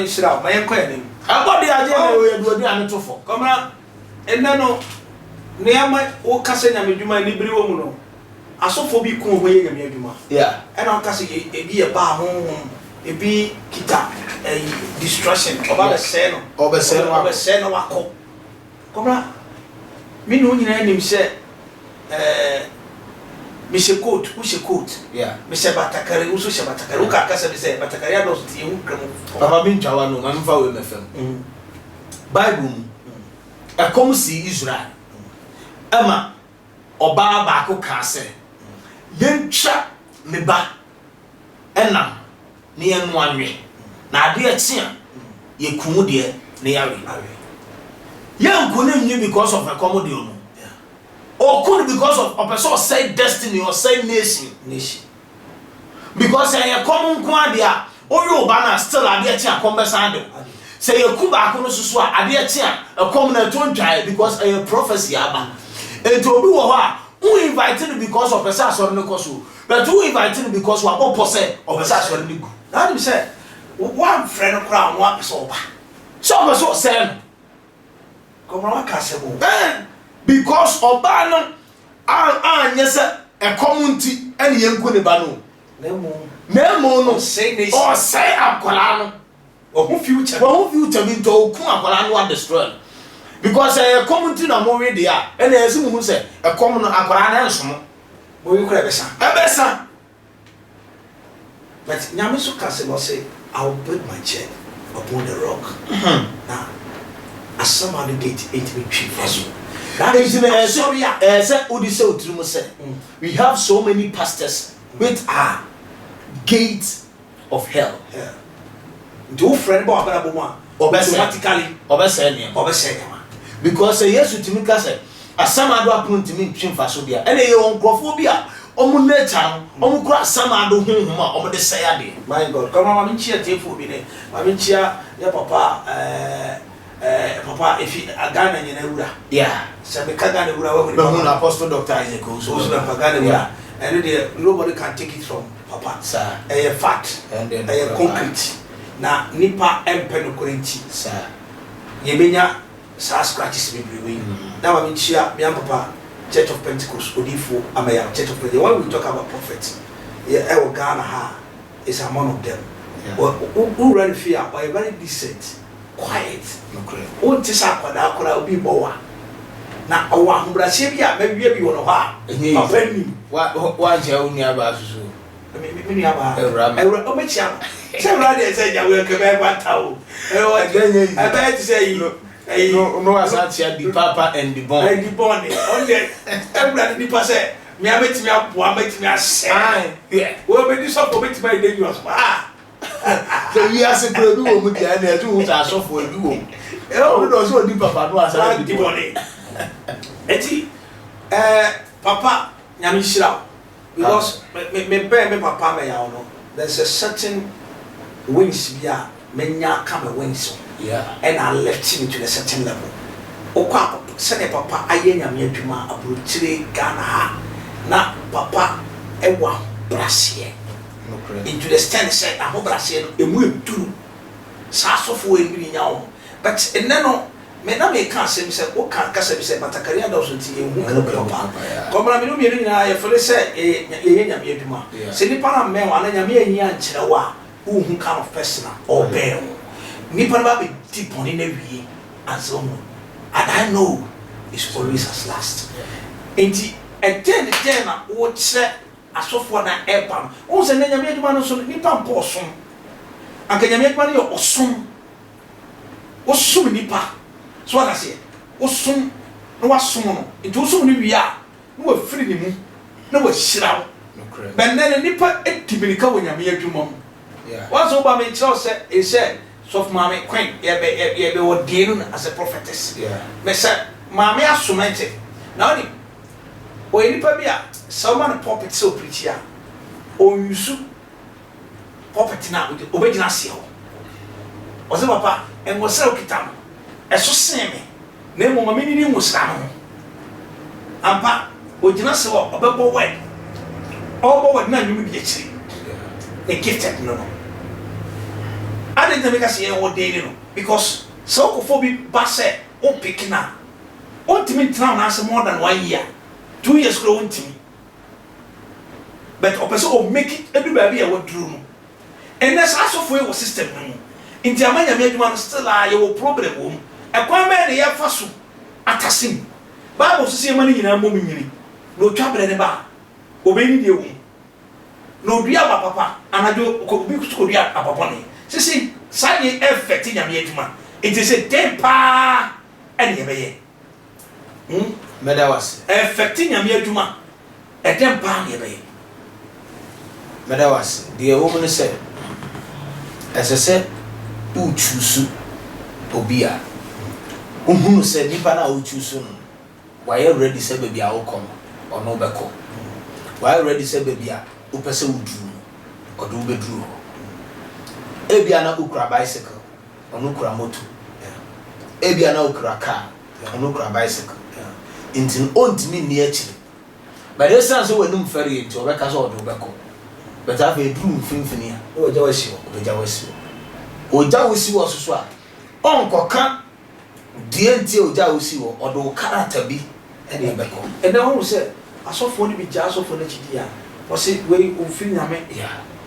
nhyira wo. Ma yɛnkɔ yɛn anim. Ɛbɔ de adeɛ na yɛ de aduane to fam. Kɔmra, ɛnnɛ no, nea ama woka sɛ Nyame dwuma anibere wɔ mu no, asɔfoɔ bi ko wɔn yɛ Nyame adwuma. Ɛna woka sɛ yɛ ebi yɛ baa honhom, ebi kita ɛyi destruction, ɔba bɛsɛe no. Ɔbɛsɛe no akɔ. Ɔbɛsɛe no wakɔ. Kɔbra, me ne wo nyinaa nim sɛ eh, mehyɛ coat, wohyɛ coat, mehyɛ batakari, wo nso hyɛ batakari. Woka kasa bi sɛ batakari adɔɔso nti yɛhu Nkramofoɔ. Papa me ntwa w'ano, ma memfa wei mmɛfa mu. Bible mu, ɛkɔm sii Israel ɛma ɔbaa baako kaa sɛ, Yɛntwa me ba nam na yɛnoa nwe, na adeɛ kye a, yɛku wo deɛ na yɛawe. Yɛnku no nwe because of ɛkɔm deɛ ɔno. Ɔku no because of ɔpɛ sɛ ɔsɛe destiny, ɔsɛe nation. Nation. Because sɛ ɛyɛ kɔm nko ara deɛ a, wowe wo ba no a still adeɛ kye a kɔm bɛsan ade wo. Sɛ yɛku baako no soso a adeɛ kye a ɛkɔm no ɛto ntwaeɛ because ɛyɛ prophecy aba. Enti obi wɔ hɔ a, wo invite no because ɔpɛ sɛ asɔre no kɔ so. But wo invite no because wabɔ pɔ sɛ ɔpɛ sɛ asɔre no gu. Na wonim sɛ woamfrɛ no koraa a ɔno ara pɛ sɛ ɔba. Sɛ ɔpɛ sɛ ɔsɛe no. Kɔmora waka asɛm o. Ɛn because ɔbaa no anyɛ sɛ ɛkɔm nti ɛne yɛnku ne ba no o. Na mmom. Na mmom no ɔsɛe nation. Ɔsɛe akwadaa no. Wahu future bi. Wahu future bi nti ɔku akwadaa no wa destroy no. Because sɛ ɛyɛ ɛkɔm nti na mowe deɛ a ɛna ɛsɛ sɛ muhu sɛ ɛkɔm no akwadaa no ɛnso mo. Mowe koraa ɛbɛsa. Ɛbɛsa. But Nyame nso ka asɛm ɔse I will build my church upon the rock. Na Asamado gate ɛntumi ntwi mfa so. That means Nti no ɛyɛ sɛ asɔre a. ɛyɛ sɛ wode hyɛ wo tirim sɛ we have so many pastors which are gate of hell. Hell. Nti wo frɛ no ba w'abrabɔ mu a, Ɔbɛsɛe. automatically Ɔbɛsɛe nneɛma. ɔbɛsɛe nneɛma. Because sɛ Yesu tumi ka sɛ asamado apono ntumi ntwe mfaso deɛ a, ɛnna yɛwɔ nkurɔfoɔ bi a wɔn nature no, wɔkura asamado honhom a wɔde sɛe adeɛ. My God. Kɔma ma menkyia atiefoɔ bi ne ma menkyia yɛ papa a ɛɛ papa efi Ghana nyina wura. Yeah. Sɛ meka Ghana wura wahu nipa Mahu no, Apostle Doctor Isaac Owusu Owusu Bempah. Bempah, Ghana wura. Yeah. Ɛno deɛ nobody can take it from papa. Saa. Ɛyɛ fact. Ɛno deɛ Ɛyɛ nokorɛ paa. concrete. Na nipa mpɛ nokorɛ nti. Saa. Yɛbɛnya saa scratches bebree wei. Na ma menkyia me papa Church of Pentecost Odiyifoɔ Ameyaw Church of Pentecost. When we talk about prophet yɛ ɛwɔ Ghana ha a is among of them. Wɔ wo wura ne fie a ɔyɛ very decent. Quiet. Nokorɛ. Wonte sɛ akwadaa koraa obi rebɔ wo a. Na ɔwɔ ahobrɛaseɛ bi a mawia bi wɔ ne hɔ a Ɛnyɛ easy. papa nnim. Wa woankyia wo nua baa soso o. Me me nua baa. Awura ma. Awura ɔbɛkyia no. Sɛ awura deɛ sɛ gya wei nka ɛbɛyɛ kwanta o. Ɛnyɛ easy. Ɛbɛyɛ te sɛ ayi. Ayi. No no wasan akyia di papa and di bɔn. Di bɔn de. Ɔno deɛ awura ne nipa sɛ mea mɛtumi aboa mɛtumi ahyɛ. Ae. Yeah. Wei ɔbɛdi sɔfo ɔbɛtumi ayɛ dangerous paa. Sɛ wiase kura ebi wɔ mu deɛ ɛna ɛsɛ ohun sɛ asɔfo ebi wɔ mu. Ɔno deɛ ɔsɛ odi papa no asa di bɔne. Eti ɛɛ papa Nyame nhyira wo because me me bɛn me papa mɛyaw no there's a certain wings bi a menya aka me wings ho ɛna a lift me to the certain level. Wokɔ a sɛdeɛ papa ayɛ Nyame adwuma aburokyire Ghana ha na papa ɛwɔ ahobraseɛ. Nokorɛ. Into the extent sɛ n'ahobraseɛ no ɛmu ɛduru saa asɔfoɔ wei no bi nya wɔn but nnɛ no me na meka asɛm sɛ woka kasa bi sɛ batakari adɔɔso nti yɛnhu kra mu papa kɔmra mene wo mmienu nyinaa yɛfele sɛ yɛyɛ Nyame adwuma sɛ nipa no ammɛn wo anaa Nyame anyi ankyerɛ wo a wonhu kind of person a ɔbɛn wo nipa no ba bɛdi bɔne no awie ansa wahu and I know is always as last nti ɛdɛn ne dɛn na wokyerɛ Asɔfoɔ na ɛba no. Wohu sɛ nnɛ Nyame adwuma no nso no, nnipa mpɛ ɔsom. Anka Nyame adwuma no yɛ ɔsom. Wosom nnipa. So wate aseɛ? Wosom na woasom no. Nti wosom no wie a, na wafiri ne mu na wahyira wo. Nokorɛ. But nnɛ no, nnipa di mirika wɔ Nyame adwuma mu. Yeah. Once woba mekyerɛ wo sɛ, sɛ Sɔfo Maame Queen, yɛbɛ, yɛbɛ ordain no as a prophetess. Yeah. Me sɛ Maame asom ɛnkyɛ. Na wonim, Ɔyɛ nipa bi a sɛ woma no pulpit sɛ ɔpreachi a, ɔnuse pulpit no a ɔbɛgyina aseɛ hɔ. Ɔse papa nwosra a wokita no ɛso sen me na mmom ma menini nwosra no ho. Ampa ɔgyina ase hɔ a ɔbɛbɔ word, ɔrebɔ word na nnwom di akyire. Ne gifted no no. Adɛn nti na meka sɛ yɛn ordain no? Because sɛ wokɔfa obi ba sɛ wo pick no a, ɔntumi ntena wo nan ase more than one year, 2 years koraa ɔntumi. But ɔpɛ sɛ ɔ make it ɛdu baabi a waduru no. Ɛnnɛ saa asɔfoɔ yi wɔ system no mu nti ama Nyame adwuma no still a yɛwɔ problem wɔ mu. Ɛkwan bɛn na yɛfa so atase mu? Bible nso sɛ yɛma ne nyinaa mmom nyini na otwa berɛ no ba a, ɔbɛyi ne deɛ wɔ mu. Na ɔdua aba papa, anadwo obi nso kɔdua aba bɔne. Sesei saa deɛ ɛfɛte Nyame adwuma nti sɛ dɛn paa ɛne yɛbɛyɛ? Hmm? Mɛda wo ase. Ɛfɛte Nyame adwuma, ɛdɛn paa na yɛbɛyɛ? Mɛda wo ase. Deɛ ɛwɔ mu ne sɛ, ɛsɛ sɛ wochuusu obi a, wohunu sɛ nipa no a wochuusu no no, wayɛ ready sɛ baabi a wokɔ no, ɔno bɛkɔ. Wayɛ ready sɛ baabi a wopɛ sɛ woduru no, ɔde wo bɛduru hɔ. Ebia na wokura bicycle, ɔno kura moto. Ebia na wokura car, ɔno kura bicycle. Nti no, ɔntumi nni akyire. But esiane sɛ w'anim fɛreɛ nti, ɔbɛka sɛ ɔde wo bɛkɔ. But afei ɛduru mfimfini a, Na wagya wo asi hɔ. Ɔbɛgya wo asi hɔ. Ɔgya wo si hɔ so so a, ɔnkɔka deɛ nti a ɔgya wo si hɔ, ɔde wo character bi ɛna ɛbɛkɔ. Ɛnɛ wohu sɛ asɔfoɔ no bi gyaa asɔfoɔ no akyi di a, wɔse wei ɔmfiri Nyame.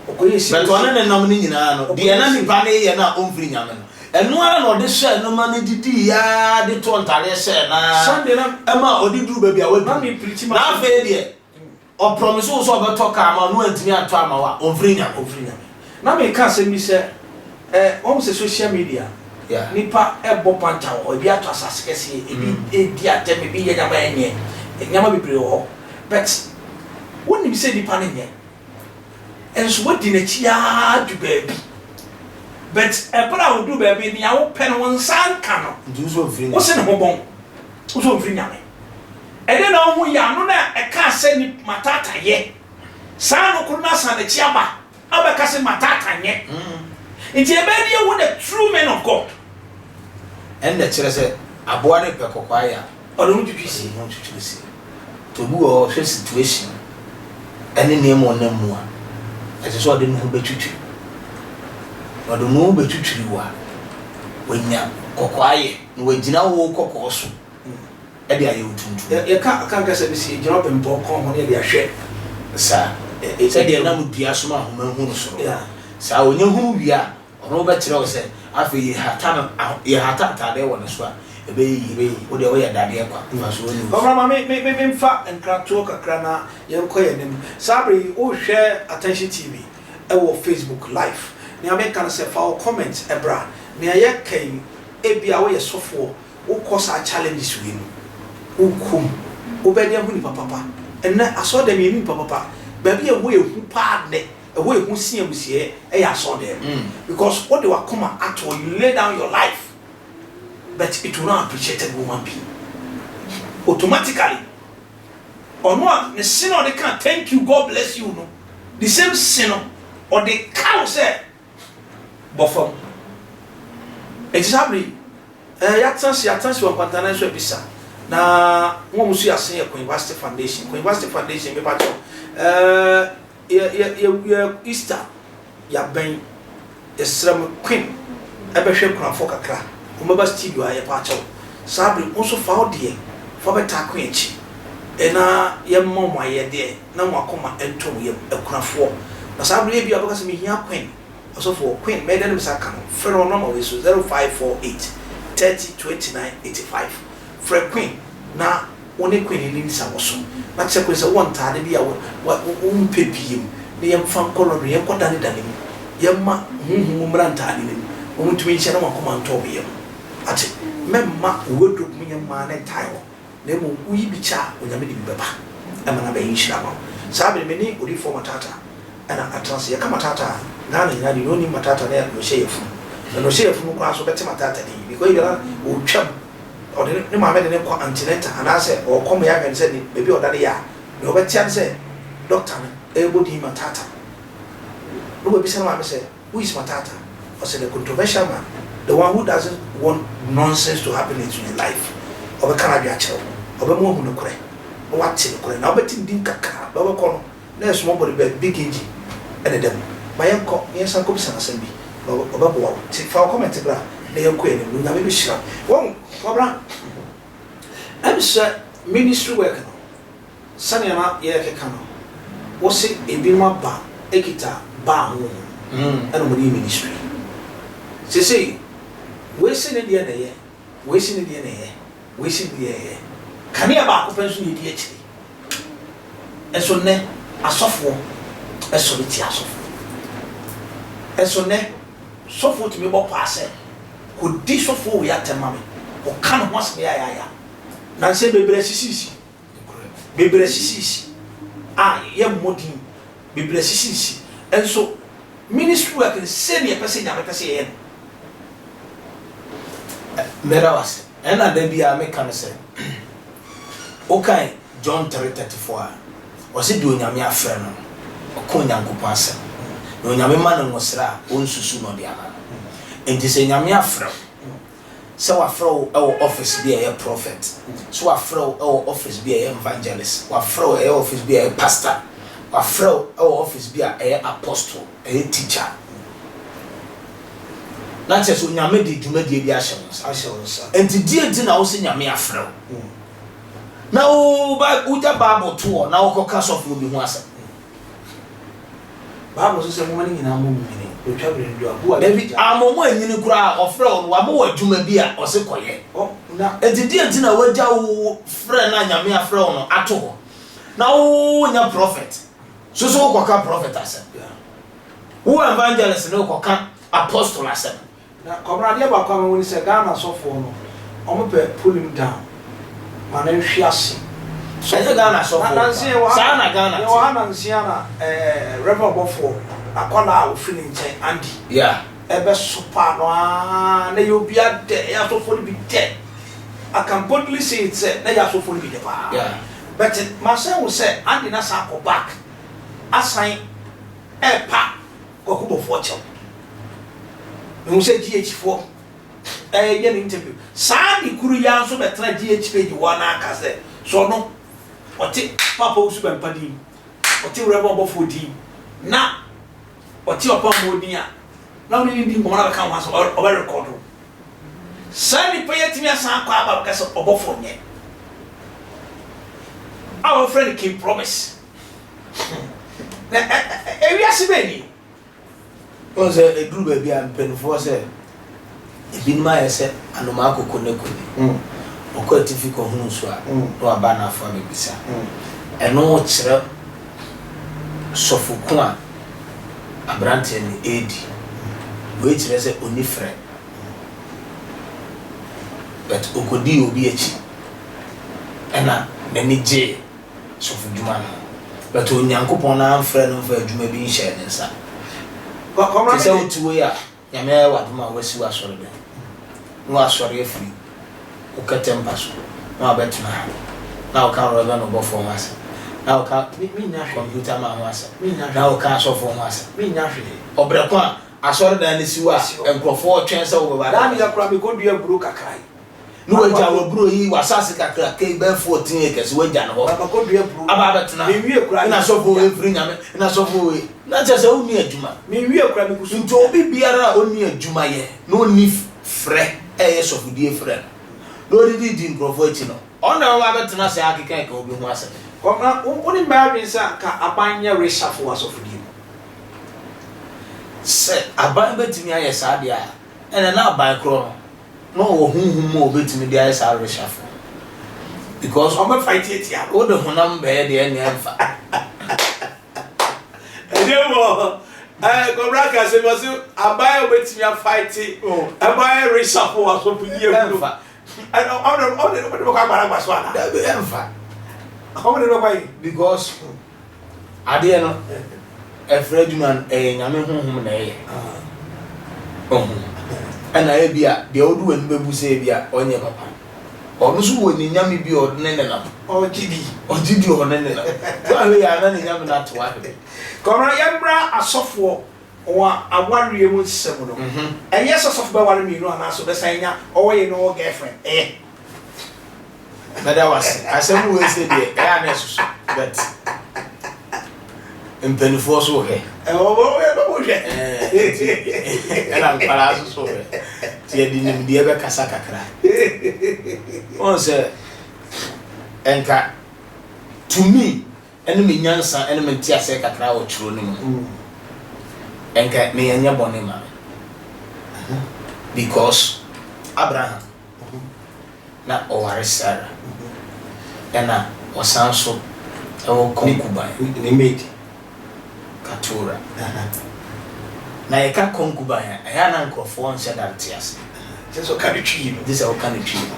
Ɔkɔyɛ sei But ɔne ne nam no nyinaa no, deɛ na nipa no yɛ no a ɔmfiri Nyame no, ɛno ara na ɔde hyɛɛ no ma no didii ara de tɔɔ ntadeɛ hyɛɛ no ara Sunday na ɛma ɔde duruu baabi a na waduru. me preachi Na m'asɛm. afei deɛ, ɔpromise wo sɛ ɔbɛtɔ car ama wo na wantumi antɔ ama wo a, ɔmfiri Nyame. Ɔmfiri Nyame. Na meka asɛm bi sɛ, eh, wahu sɛ social media, nipa ɛbɔ panta wɔ hɔ, ebi atɔ asase kɛseɛ, ebi ɛredi atɛm, ebi yɛ nneɛma a ɛnyɛ, nneɛma bebree wɔ hɔ. But wonim sɛ nipa no nyɛ, nso woadi n'akyi ara du baabi. But ɛberɛ a woduru baabi, nea wopɛ no wo nsa nka no, Nti wo sɛ ɔmfiri wo se Nyame. ne ho bɔn, wo sɛ ɔmfiri Nyame. Ɛdɛn na wohu yɛ ano no a ɛkaa sɛ ni Matata yɛ saa no koro no asan n'akyi aba abɛka sɛ Matata nyɛ. Nti ɛbɛyɛ de yɛhu the true men of God. Ɛnna kyerɛ sɛ aboa no pɛ kɔkɔɔ ayɛ a, Ɔde ho twitwi sie. Ɔde ho twitwi sie. Nti obi wɔ hɔ ɔhwɛ situation ɛne nneɛma a ɔnam mu a, ɛsɛ sɛ ɔde ne ho bɛtwitwiri. Na ɔde ne ho bɛtwitwiri wo a, wanya kɔkɔɔ ayɛ na wagyina wo kɔkɔɔ so de ayɛ wo tuntum. Yɛka Akan kasa bi se, yɛgyina ɔpempɔn kɔn ho na yɛde ahwɛ. Saa. Sɛdeɛ ɛnam dua so ma ahoma hunu soro. Saa. Ɔnya hunu wie a, ɔno bɛkyerɛ wo sɛ afei yɛhata no, yɛhata ataadeɛ wɔ ne so a, ɛbɛyɛ yie. Wo deɛ woyɛ dadeɛ kwa, mfasoɔ nni wo so. Ɔbra ma me me me memfa nkratoɔ kakra na yɛnkɔ yɛn anim. Saa bere yi wohwɛ Attention TV wɔ Facebook live. Nea meka ne sɛ fa wo comment bra. Nea yɛka yi ebia woyɛ sɔfoɔ, wokɔ saa challenges wei mu, wokɔ mu, wobɛde ahu nipa papa. Ɛnnɛ asɔrdan mu yɛnni nipa papa. Baabi a ɛhɔ yɛ hu paa nnɛ, ɛhɔ yɛ hu sen amusieɛ ɛyɛ asɔrdan mu. Because wode w'akoma ato hɔ, you lay down your life but it will not appreciated woman being. Automatically, ɔno a ne se na ɔde ka thank you, God bless you no, the same se no, ɔde ka wo sɛ bɔ fam. Enti saa bere yi, eh, yɛatena ase, yɛatena ase wɔ nkwantanan so abisa. Na wɔn a wɔso yɛ asen yɛ Queen Foundation. Queen Foundation, mepa kyɛw, eh, yɛ, yɛ, yɛ, yɛ Easter yɛabɛn, yɛsrɛ mo, Queen ɛbɛhwɛ kunafoɔ kakra. Wɔn bɛba studio a yɛpa kyɛw. Saa bere, wo nso fa wo deɛ, fa bɛtaa Queen akyi. Eh, na yɛmma wɔn ayɛdeɛ na wɔn akoma ntɔ wɔn yam, akunafoɔ. Na saa bere yi bi a wɔbɛka sɛ mehia Queen. Ɔsɔfoɔ, Queen, mɛyɛ dɛn na me nsa aka no? Frɛ no wɔ nɔma wei so, 0548 30 29 85. Frɛ Queen na wo ne Queen nni nsawɔso. Na kyerɛ Queen sɛ wowɔ ntaade bi a wo, wo, wompɛ biem na yɛmfa nkɔ laundry, yɛnkɔdanedane mu, yɛmma honhom mu mmra ntaade no mu, na wɔntumi nhyɛ na wɔn akoma ntɔ wɔn yam. Ate? Mɛmma wo wardrobe mu nyɛ mmaa ne ntae hɔ, na mmom woyi bi kyɛ a, Onyame de bi bɛba ma no abɛyɛ nhyira ama wo. Saa bere me ne Odiyifoɔ Matata na atena ase. Yɛka Matata a, Ghana nyinaa deɛ, nea ɔnnim Matata ne nea ɔhyɛ yafunu. Na nea ɔhyɛ yafunu koraa nso bɛte Matata din, because ebia na ɔretwam, ɔde ne ne maame de no kɔ antenatal anaasɛ ɔrekɔ ma yɛahwɛ no sɛ ne baabi a ɔda no yɛ a, nea ɔbɛte ara ne sɛ dɔkta no rebɔ din Matata. Na wabisa ne maame sɛ, Who is Matata? Ɔsɛ the controversial man, the one who doesn't want nonsense to happen into his life. Ɔbɛka n'adwene akyerɛ wo, ɔbɛma woahu nokorɛ, na woate nokorɛ, na wobɛte ne din kakra, na wobɛkɔ no, na ɛyɛ small body but big engine na ɛda mu. Ma yɛnkɔ na yɛnsan nkɔbisa no asɛm bi. Na ɔbɛboa wo. Nti fa wo comment bra na yɛnkɔ anim na Onyame bɛhyira wo. Wahu? Kwabena, ɛm sɛ ministry work no, sɛnea na yɛrekeka no, wose ebinom aba kita Baal honhom ɛna wɔde yɛ ministry. Seesei, wei se ne deɛ na ɛyɛ, wei se ne deɛ na ɛyɛ, wei se ne deɛ ɛyɛ. Kanea baako pɛ nso na ɛdi akyire. Nso nnɛ, asɔfoɔ sɔre tia asɔfoɔ. Nso nnɛ, sɔfoɔ tumi bɔ paa sɛ, Kɔdi sɔfoɔ wei atɛm ma me, kɔka ne ho asɛm yayaaya. Nansa yi bebree asisisisi, bebree asisisisi a yɛmmɔ din, bebree asisisisi. Nso ministry work no, sei na yɛpɛ sɛ Nyame pɛ sɛ yɛyɛ no. Meda wo ase. Ɛna da biara meka no sɛ, Wokan John 3:34 a, ɔse deɛ Onyame afrɛ no no, ɔka Onyankopɔn asɛm, na Onyame ma no ngosra a ɔnsusu na ɔde ama no. Enti sɛ Nyame afrɛ wo, sɛ wafrɛ wo wɔ office bi a ɛyɛ prophet, sɛ wafrɛ wo wɔ office bi a ɛyɛ evangelist, wafrɛ wo ɛyɛ office bi a ɛyɛ pastor, wafrɛ wo wɔ office bi a ɛyɛ apostle, ɛyɛ teacher, na kyerɛ sɛ Onyame de dwumadie bi ahyɛ wo nsa. Ahyɛ wo nsa. Enti deɛ nti na wose Nyame afrɛ wo na wo ba wogya Bible to hɔ na wokɔka sɔfoɔ bi ho asɛm? Bible nso sɛ momma ne nyinaa mmɔ mu nyini, na otwa bere no du a, bu a Dabi, gya. ammɔ mu anyini koraa a, ɔfrɛ wo no, wama wo adwuma bi a ɔse kɔyɛ. Ɔ, na. Enti deɛ nti na wagya wo frɛ no a Nyame afrɛ wo no ato hɔ na wonyɛ prophet, so so wokɔka prophet asɛm? Yeah. Wo evangelist no rekɔka apostle asɛm. Na Kwabena adeɛ baako a mahu ne sɛ Ghana asɔfoɔ no wɔn pɛ pull him down ma no nhwe ase. Ɛnyɛ Ghana asɔfoɔ nko ara, saa na Ghana teɛ. Yɛwɔ ha nansia na ɛɛ Rev ɔbɔfoɔ akwadaa a ofiri ne nkyɛn Andy Yeah. ɛbɛ sopa no aa na ɛyɛ obia dɛ ɛyɛ asɔfoɔ no bi dɛ I can boldly say it sɛ na ɛyɛ asɔfoɔ no bi dɛ paa Yeah. but masan hu sɛ Andy no asan akɔ back asan ɛrepa Kwaku Bɔfoɔ kyɛw. Mehu sɛ GH foɔ ɛreyɛ no interview. Saa ade koro yi ara nso bɛtena GH page hɔ na aka sɛ, sɛ ɔno ɔte Papa Owusu Bɛmpa din, ɔte Rev Ɔbɔfoɔ din, na ɔte Ɔpamboɔ din a, na ɔne no di nkɔmmɔ na bɛka ho asɛm, ɔbɛ record wo. Saa nipa yi atumi asan akɔ aba bɛka sɛ ɔbɔfoɔ nyɛ a wɔfrɛ no King Promise. Na ɛ ɛ ewiase bɛn ni? Wohu sɛ ɛduru baabi a mpanimfoɔ sɛ ebinom ayɛ sɛ anomaa koko ne kone. Ɔkɔ atifi kɔhunu nsuo a, na waba anaafoɔ abɛbisa. Ɛno kyerɛ sɔfo ko a aberanteɛ no redi. Wei kyerɛ sɛ ɔnni frɛ. But ɔkɔdii obi akyi ɛna n'ani gyee. sɔfodwuma no ho, but Onyankopɔn no amfrɛ no mfa adwuma bi nhyɛɛ ne nsa. Te sɛ wote wei a, Nyame ayɛ w'adom a woasi w'asɔredan, na woasɔre afiri wo kɛtɛ mpa so na wabɛtena ha, na woka Reverend ɔbɔfoɔ ho asɛm, na woka computer man ho asɛm, na woka asɔfoɔ ho asɛm. Ɔbrɛ ko a asɔredan no si hɔ a nkurɔfoɔ retwɛn sɛ wobɛba Daa meyɛ koraa mekɔdua aburo kakra yi. Ne w'agya w'aburo yi w'asase kakraka yi bɛyɛ 14 acres w'agya no hɔ Makɔdua aburo aba abɛtena menwie koraa na sɔfo wei firi nyame na sɔfo wei na kyerɛ sɛ wonni adwuma. Menwie koraa megu so Nti dua. obi biara a ɔnni adwuma yɛ na ɔnni frɛ ɛyɛ sɔfodie frɛ no na ɔdidi di nkurɔfoɔ akyi no ɔno na ɔba abɛtena ase akeka ɛka obi ho asɛm. Kɔmna wo ne mmaa adwene sɛ anka aban nyɛ reshuffle wɔ asɔfodie mu? Sɛ aban bɛtumi ayɛ saa deɛ a ɛnɛ na aban korɔ no na ɔwɔ honhom mu a obetumi de ayɛ saa reshuffle because ɔbɛ fight atia no. Wode honam bɛyɛ deɛ ɛnneɛ ɛmfa. Ɛdeɛ wɔ ɛɛ kɔbra ka sɛ wɔsi aban a obetumi afight ɛbɔ ayɛ reshuffle wɔ asɔfo yi emu. Ɛmfa. Ɛna ɔde ɔde ɔde bɛkɔ agbaragba so ana. Dabi ɛmfa. Ɔde bɛkɔ yi. Because. Adeɛ no, ɛfrɛ adwuma no, ɛyɛ Nyame honhom na ɛyɛ. Ohu. Ɛna ebia deɛ wode w'ani bɛbu sɛ ebia ɔnyɛ papa no, ɔno nso wɔ ne nyame bi a ɔde ne nenam. Ɔgye di. Ɔgye di ɔne nenam. So ahwɛ yɛ a na ne nyame no ato ahwɛ. Kɔmra, yɛmmra asɔfoɔ wɔ awareɛ mu nsɛm no. Ɛnyɛ sɛ sɔfo bɛware mienu anaasɛ ɔbɛsan anya ɔwɔ yere ne ɔwɔ girlfriend. Ɛyɛ. Mɛda wo ase. Asɛm wei sɛ deɛ ɛyɛ a na ɛsoso but mpanimfoɔ so hwɛ. hwɛ. Ɛna nkwadaa nso so hwɛ. Nti yɛde nimdeɛ bɛkasa kakra. Wɔn sɛ ɛnka to me ɛne me nyansa ɛne me nteaseɛ kakra wɔ twerɛ no mu no, ɛnka meyɛ nyɛ bɔne ma me because Abraham na ɔware Sarah ɛna ɔsan so ɛwɔ concubine. Ne maid. Ketura. Na yɛka concubine a, ɛyɛ a na nkurɔfoɔ nhyɛ da nte ase. Kyerɛ sɛ ɔka ne Twi no. Gye sɛ woka ne Twi no.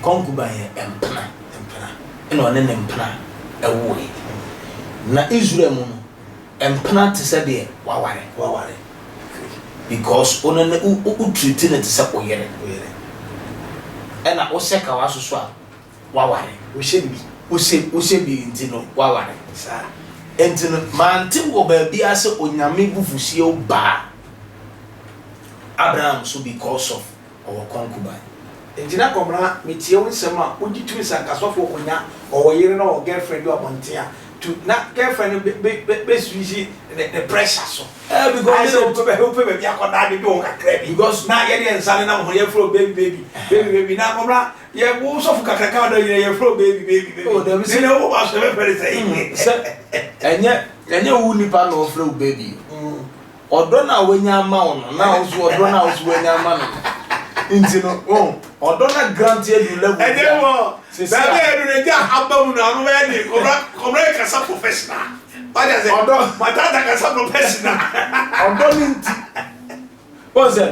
Concubine yɛ mpena. Mpena. Ɛna ɔne ne mpena ɛwoe. Na Israel mu no, mpena te sɛ deɛ waware. Waware. Because wo ne ne wo treat no te sɛ wo yere. Wo yere. Ɛna wohyɛ kawa so so a, waware. Wohyɛ bi. Wohyɛ bi nti no waware. Saa. Nti no mante wɔ baabiara sɛ Onyame bufuhyew baa Abraham so because of ɔwɔ concubine. Nti na kɔmena metie wo nsɛm a wogye tumi sɛ anka sɔfoɔ kɔnya ɔwɔ yere na ɔwɔ girlfriend bi wɔ abɔnten a to na girlfriend no bɛ bɛ bɛ switch ne pressure so. Because ayɛ sɛ wopɛ wopɛ baabi akɔda adwedwe wo kakra bi. Because na yɛde yɛn nsa nenam ho yɛfrɛ wo baby baby baby baby na kɔmena yɛ wo sɔfo kakraka ɔdɔ nyina yɛfrɛ wo baby baby baby. Oh, dabi sɛ ne wo ba so yɛbɛfrɛ ne sɛ. Sɛ ɛnyɛ wo nipa na ɔfrɛ wo baby. Ɔdɔ no a wanya ama wo no na wo so ɔdɔ no a wo so wanya ama no no nti no oh, ɔdɔ no grant adu level bi ɛnyɛ a wɔ sisi baabi a a yɛdu no gya aba mu no ano bɛyɛ de kɔmra kɔmra kasa professional wagya sɛ Ɔdɔ. Matata kasa professional. Ɔdɔ no nti wɔn sɛ